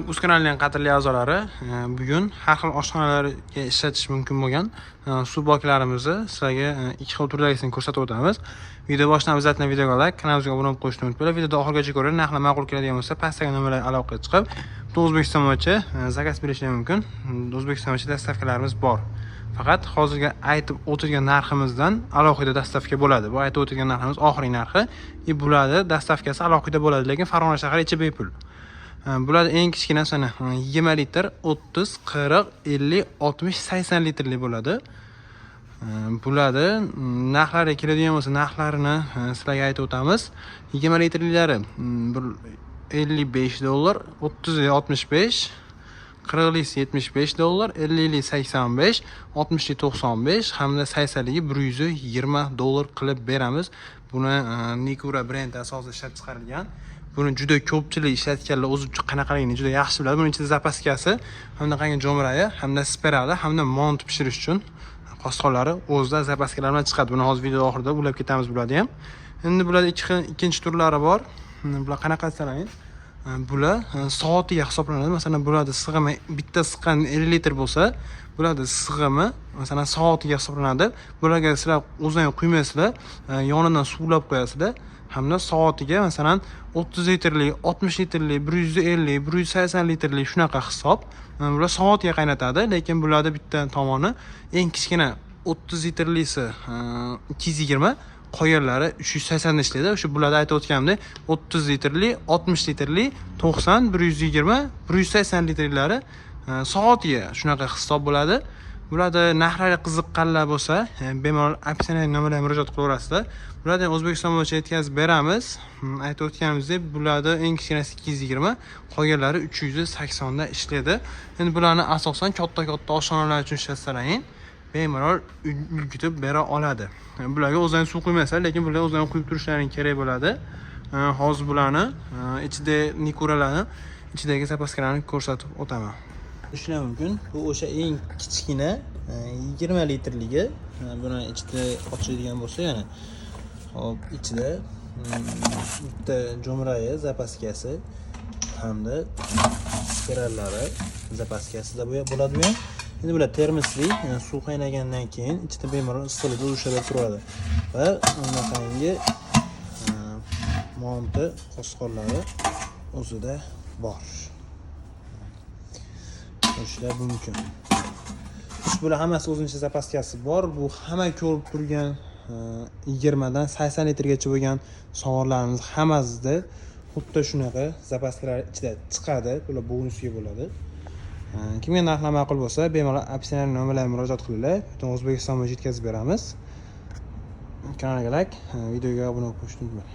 Uz kanalining qadrli a'zolari, bugun har xil oshxonalarga ishlatish mumkin bo'lgan suv boklarimizni sizlarga ikki xil turdagisini ko'rsatib o'tamiz. Video boshidan обязательно videoga like, kanalimizga obuna bo'lib qo'yishni unutmanglar. Videoda oxirigacha ko'ring, narxlar ma'qul keladigan bo'lsa, pastdagi nomerlarga aloqaga chiqib, butun O'zbekiston bo'yicha заказ berishingiz mumkin. O'zbekiston bo'yicha доставка larimiz bor. Faqat hozirgi aytib o'tilgan narximizdan alohida доставка bo'ladi. Bu aytib o'tilgan narximiz oxirgi narxi. И bularni доставка si alohida bo'ladi, lekin Farg'ona shahri ichi bepul. Bular eng kichkinasini 20 litr, 30, 40, 50, 60, 80 litrli bo'ladi. Bularni narxlari keladigan bo'lsa, narxlarini sizlarga aytib o'tamiz. 20 litrlilari bir 55 dollar, 30 65, 40lisi 75 dollar, 50li 85, 60li 95 hamda 80ligi 120 dollar qilib beramiz. Buni Nikura brendi asosida ishlab chiqarilgan. Buni juda ko'pchilik ishlatganlar o'zi qanaqaligini juda yaxshi biladi. Buning ichida запаска si, hamda jo'mrayi, hamda spirali, hamda mont pishirish uchun qosqonlari o'zida запаска lar bilan chiqadi. Buni hozir video oxirida ulab ketamiz bularni ham. Endi bularda ikki xil ikkinchi turlari bor. Bular qanaqa desalaring? Bular soatiga hisoblanadi. Masalan, bularda sig'imi bitta siqqan 50 litr bo'lsa, bularda sig'imi masalan soatiga hisoblanadi. Bularga sizlar o'zlaring quymaysizlar, yonidan suv ulab qo'yasizlar hamda soatiga masalan 30 litrli, 60 litrli, 150, 180 litrli shunaqa hisob. Bular soatiga qaynatadi, lekin bularda bitta tomoni eng kichkina 30 litrlisi 220, qolganlari 380 da ishlaydi. O'sha bularda aytib o'tganimdek 30 litrli, 60 litrli, 90, 120, 180 litrlari soatiga shunaqa hisob bo'ladi. Bularda narxlari qiziqqanlar bo'lsa, bemalol описание nomerlarga murojaat qilaverasizlar. Bularni ham O'zbekiston bo'yicha yetkazib beramiz. Aytib o'tganimizdek, bularda eng kichkinasi 220, qolganlari 380 da ishlaydi. Endi bularni asosan katta-katta oshxonalar uchun ishlatsalaring, bemalol ulgutib bera oladi. Bularga o'zlaring suv quymaslar, lekin bularga o'zlaring quyib turishlaring kerak bo'ladi. Hozir bularni ichida Nikuralarni ichidagi запаска larni ko'rsatib o'taman. Tushunish mumkin. Bu o'sha eng kichkina 20 litrligi. Buni ichida ochiladigan bo'lsa yana. Hop, ichida bitta jo'mrayi запаска si hamda spirallari запаска sida bo'ladi bu ham. Endi bular termosli, suv qaynagandan keyin ichida bemalol issiqlikda ushlab turadi. Va bunaqangi monti qosqonlari o'zida bor. Ko'rishlar mumkin. Bular hammasi o'zinicha запаска si bor. Bu hamma ko'rib turgan 20 dan 80 litrgacha bo'lgan sovarlarimiz hammasida xuddi shunaqa запаска lar ichida chiqadi. Bular bonusga bo'ladi. Kimga narxlar ma'qul bo'lsa, bemalol описание nomerlarga murojaat qilinglar. Butun O'zbekiston bo'yicha yetkazib beramiz. Kanalga like, videoga obuna bo'lishni unutmang.